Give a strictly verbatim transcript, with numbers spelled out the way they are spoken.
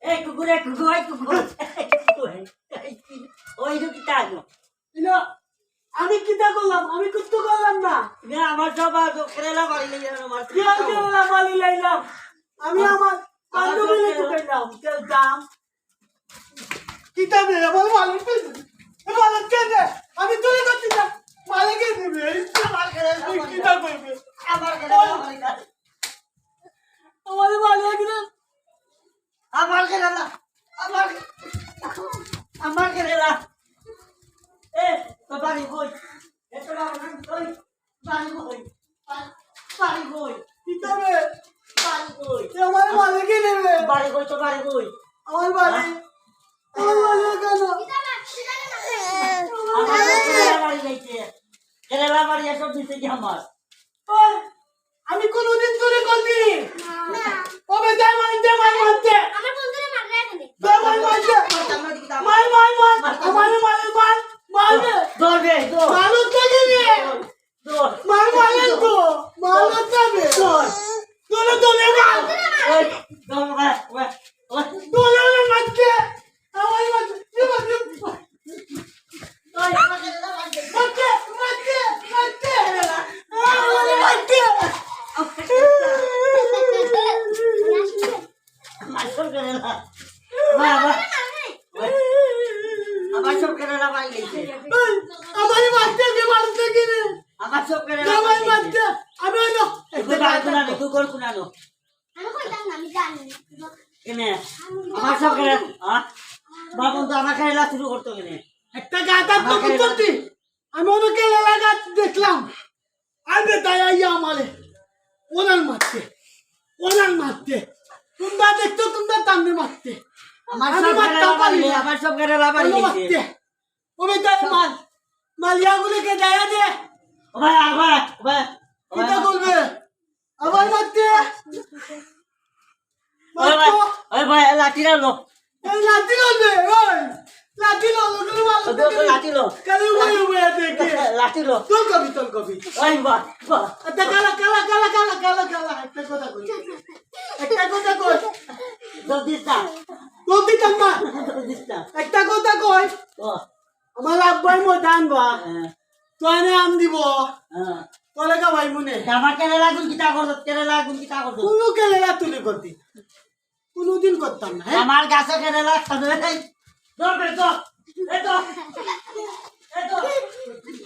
এই কুকুর, এই কুকুর, এই কুকুর, এই কুকুর, এই, এই, ওই যে কিতা আনো? ইনো, আমি কিতা করলাম? আমি কিচ্ছু করলাম না। তুমি আমার সব আছো, কেরালা বাড়ি লইয়া আমার কি আর কেরালা বাড়ি লাইলাম? আমি আমার আমার বান্ধবী সব লইতে কেরালা। গেলাম, খেলতাম। কিতা রে, আমার মালিক কে? এ মালিক কে রে? আমি চুরি করছি না। মালিকে দিবে। আমার কেরালা বাড়ি। কিতা করবে? আমার কেরালা বাড়ি। আমার মালিক রে। আমার কেরালা, আমার, আমার কেরালা। এ, তোর বাড়ি কই? এ, তোর বাড়ি কই? বাড়ি কই? বাড়ি, বাড়ি কই? কিতা রে? বাড়ি কই? এ, আমার বাড়ি কি রে? বাড়ি কই? তোর বাড়ি কই? আমার বাড়ি। হ্যাঁ? আমার বাড়ি কেন? আমার কেরালা বাড়ি যাইতে। কেরালা বাড়ি এসব দিতে কি আমার? ওই, আমি কোনোদিন চুরি করছি? না। ওবে, দে মার, দে মার, মার, দে। আমার বন্ধুরে মারলে কেন? দে মার, মার, দে। মার, মার, মার। আমারে মারে, মার, মার রে। ধর বে, ধর। মার, উঠতে গেলে। ধর। মার, মার, তো। মার, উঠতে হবে। ধর। ধরে, ধরে মার। ওই, ধর, ওই, ওই, ওই। ধরে, ধরে মার দে। আমারে মার দে। এ মার দে। ওই, মার দে, মার দে, মার দে। আমারে মার দে। আমার সব কেরালা। বাবা। আমার সব কেরালা বাড়ি গেছে। এই, আমারে মারতে কে মারতে কি রে? আমার সব কেরালা আমারে বাড়ি গেছে। মারতে। আমি ওই না। এই তো গাড়ি কোনানো, তুই কর কোনানো। আমি কইতাম না, আমি জানি। কেনে? আমার সব কেরালা, হ্যাঁ? বাবু তো আমার কেরালা শুরু করতো কেনে? একটা গাধা তো আমার কেরালা করতে। আমি ওনাকে লেলা গাছ দেখলাম। আর বেটায় আইয়া আমারে ওনার মারতে, ওনার মারতে। তোমরা দেখতো, তোমরা তামনে মারতে। আমার আমি সব মারতাম কেরালা পারি বাড়ি, না। আমার সব কেরালা বাড়ি ওনার গেছে। মারতে। ও বেটায় মার, মালিয়া গুলিকে দেয়া দে। ও ভাই, ও ভাই, ও ভাই, ও ভাই। কিতা করবে? আবার মারতে। ওই ভাই, মারতো। ওই ভাই, লাঠি আনো। এই লাঠি লবে, ওই। লাঠি লো, লো, লো, লো, লো, লো, লাঠি লো। খালি উবাই, উবাই দেখে। লাঠি লো। তোর কবি, তোর কবি। ওই বা, বা। আচ্ছা, কালা, কালা, কালা। একটা কথা কই। একটা কথা কই। জলদি যা। জলদি যা, মা। জলদি যা। একটা কথা কই। ও। আমার আব্বাই ময়দান বা। হ্যাঁ। তো এনে আম দিব। হ্যাঁ। তোলে খাওয়াই মনে। আমার কেরালা গুন কিতা করছত? কেরালা গুন কিতা করছত? কোনো কেরালা তুলি করতি। কোনোদিন করতাম না, হ্যাঁ? আমার গাছে কেরালা খাবে। এই, ধর বে, ধর। এই ধর। এই ধর।